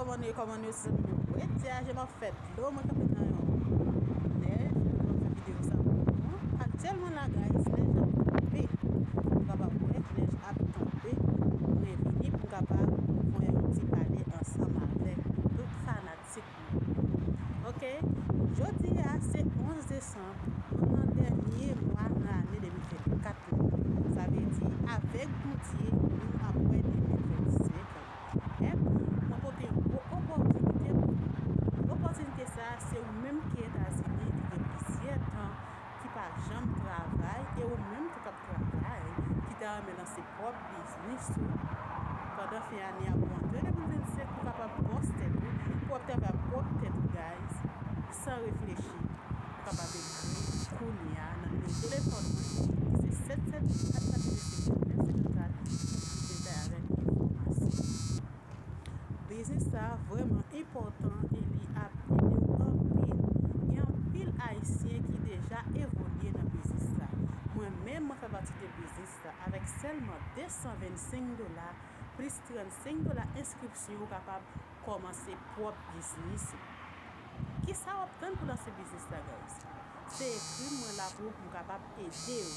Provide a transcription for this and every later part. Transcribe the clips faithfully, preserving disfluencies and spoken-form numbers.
Kòman nou ye, kòman nou ye, se zanmi mwen. Wè, ti aje m ap fè dlo, mwen kanpe nan yon nèj, mwen fè videyo sa pou nou. Aktyèlman la, guys, nèj la ap tonbe. Nou kapab wè, nèj ap tonbe. Mwen vini pou m kapab fè yon ti pale ansanm avèk tout fanatik mwen. Ok, jodi a se onz desanm, nou nan dènye mwa nan ane de mil vennkat la. Sa vle di, avèk Bondye, nou ap wè de mil vennsenk la. Epi, mwen pote yon gwo opòtinite pou nou. Opòtinite sa a, se ou menm ki Etazini, ki gen plizyè tan, ki pa janm travay, e ou menm tou k ap travay, ki ta renmen lanse pwòp biznis ou. Pandan fen ane a, pou antre de mil vennsenk, ou kapab bòs tèt ou, pou w ap travay ak pwòp tèt ou, guys, san reflechi. Ou kapab ekri kounye a nan nimewo telefòn mwen, ki se sèt sèt uit, kat kat vennsèt, nèf senkannkat, pou detay avèk enfòmasyon. Biznis sa a vrèman enpòtan e li ap ede w anpil. Gen anpil Ayisyen ki deja evolye nan biznis sa. Mwen menm, mwen fè pati de biznis sa. Avèk sèlman de san vennsenk dola, plis trannsenk dola enskripsyon, ou kapab kòmanse pwòp biznis ou. Kisa w ap tann pou lanse biznis la, guys? Se ekri m, mwen la pou ou, pou m kapab ede w.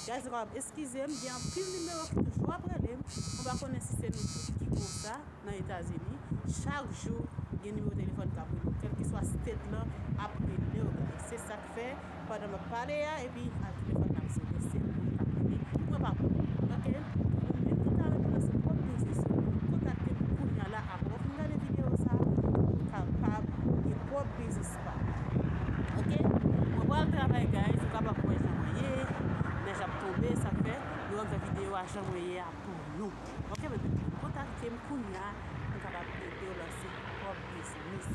Guys, nou kapab eskize m, gen anpil nimewo ki toujou ap rele m. Mwen pa konnen si se nou tout ki konsa nan Etazini. Chak jou, gen nimewo telefòn k ap rele w, kèlkeswa state lan ap rele w, guys. Se sa k fè, pandan m ap pale a, epi a telefòn nan ap sone, se moun k ap rele. Mwen pa bon. Ok? Ou menm ki ta renmen lanse pwòp biznis ou, kontakte m kounye a la, apre w fin gade videyo sa, pou w kapab gen pwòp biznis pa w. Ok? Mwen pral travay, guys, ou kapab wè jan mwen ye, nèj ap tonbe, sa fè, nou ap fè videyo a jan mwen ye a pou nou. Ok, bebe, kontakte m kounye a, m kapab ede w lanse pwòp biznis.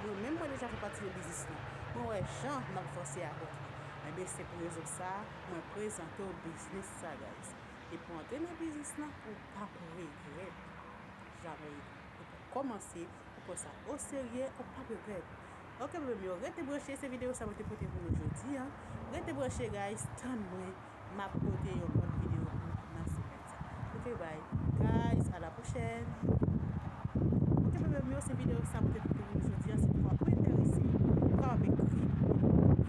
Mwen menm, mwen deja fè pati de biznis lan. Mwen wè jan m ap vanse avèk li. Ebyen, se pou rezon sa a, mwen prezante w biznis sa, guys. E pou antre nan biznis lan, ou p ap regrèt. Jamè. E pou kòmanse, ou pran sa oserye, ou p ap regrèt. Ok, bebe m yo, rete branche, se videyo sa mwen te pote pou nou jodi a. Rete branche, guys, tann mwen. M ap pote yon lòt videyo pou nou nan semèn sa. Ok, bye. Guys, à la prochaine. Ok, bebe m yo, se videyo sa mwen te pote pou nou jodi a. Si w enterese, ou kapab ekri m,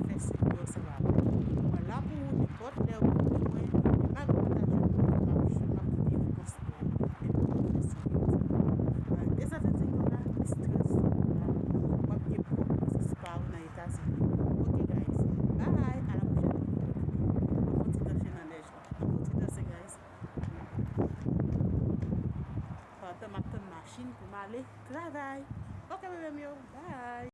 fè swiv yo, sa va. Mwen la pou ou, nenpòt lè ou ekri mwen, e malgre mwen ta jwenn ou, m ap jwenn, m ap kite repons pou ou. E pou ou fè swiv yo, sa va. Mwen de san vennsenk dola, plis trannsenk dola, w ap gen pwòp biznis pa w nan Etazini. Ok, guys. Bye. À la prochaine. Mwen fè yon ti danse nan nèj la. Mwen fè yon ti danse, guys. Pandan m ap tann machin pou m ale travay. Ok, bebe m yo. Bye.